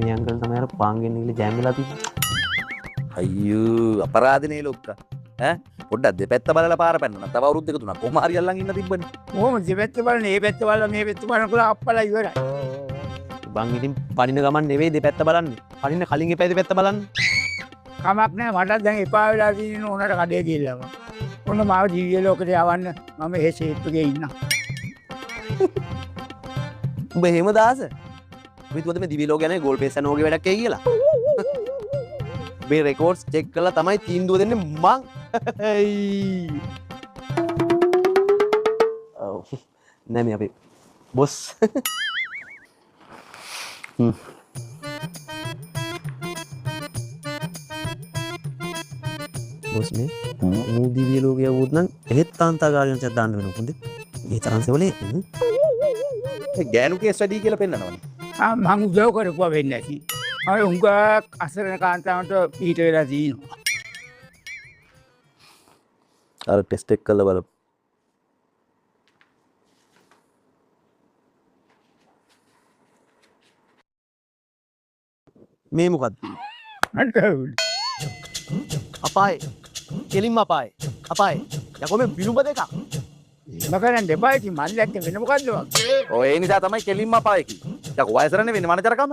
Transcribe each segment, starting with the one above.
මේ අංකල් තමයි අර පාන් ගෙන්න ගිහලා ජෑම් වෙලා තිබ්බේ. අයියෝ අපරාධනේ ලොක්කා. ඈ පොඩ්ඩක් දෙපැත්ත බලලා පාර පැන්න නම් තව අවුරුදු දෙක තුනක් කොහොම හරි අල්ලන් ඉන්න තිබ්බනේ. කොහොම දෙපැත්ත බලන්නේ? මේ පැත්ත බලලා මේ පැත්ත බලනකොට අප්පලා ඉවරයි. බං ඉතින් පනින ගමන් නෙවෙයි දෙපැත්ත බලන්නේ. පනින්න කලින් එපා දෙපැත්ත බලන්න. කමක් නෑ, මටත් දැන් එපා වෙලා තියෙන ඕනට කඩේ ගිහිල්ලාම. ඔන්න මාව දිව්‍ය ලෝකෙට යවන්න, මම එහෙ ෂේප් එකේ ඉන්නම්. උඹ එහෙම දාස? උඹ හිතුවද මේ දිව්‍ය ලෝක යන්නේ ගෝල් පේස් යන වගේ වැඩක් එයි කියලා? මේ රෙකෝඩ්ස් චෙක් කරලා තමයි තීන්දුව දෙන්නේ මං. ඔව්. නෑ මේ අපේ බොස්. බොස් මේ මූ දිව්‍ය ලෝකේ යවුවොත් නම් එහෙත් කාන්තාගාරයන් චක් දාන්න වෙනවා කොන්දේ. ඒ තරම් සෙවලේ. ඒ ගෑනු කේස් වැඩි කියලා පෙන්නනවනේ. ආ මං උදව් කරපුවා වෙන්නේ නැති. අර හුඟක් අසරණ කාන්තාවන්ට පිට වෙලා තියෙනවා. අර ටෙස්ට් එක කරලා බලමු. මේ මොකද්ද? අපායේ. කෙලින්ම අපායේ. අපායේ. යකෝ මේ විලුඹ දෙකක්. එහෙම කරන්න එපා ඉතින් මන් දැක්කේ වෙන මොකද්ද වගේ. ඔය ඒ නිසා තමයි කෙලින්ම අපායේ කිව්වේ. යකෝ වයසට නෙවෙයි වනචරකම.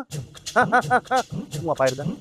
මු අපායට දාන්න.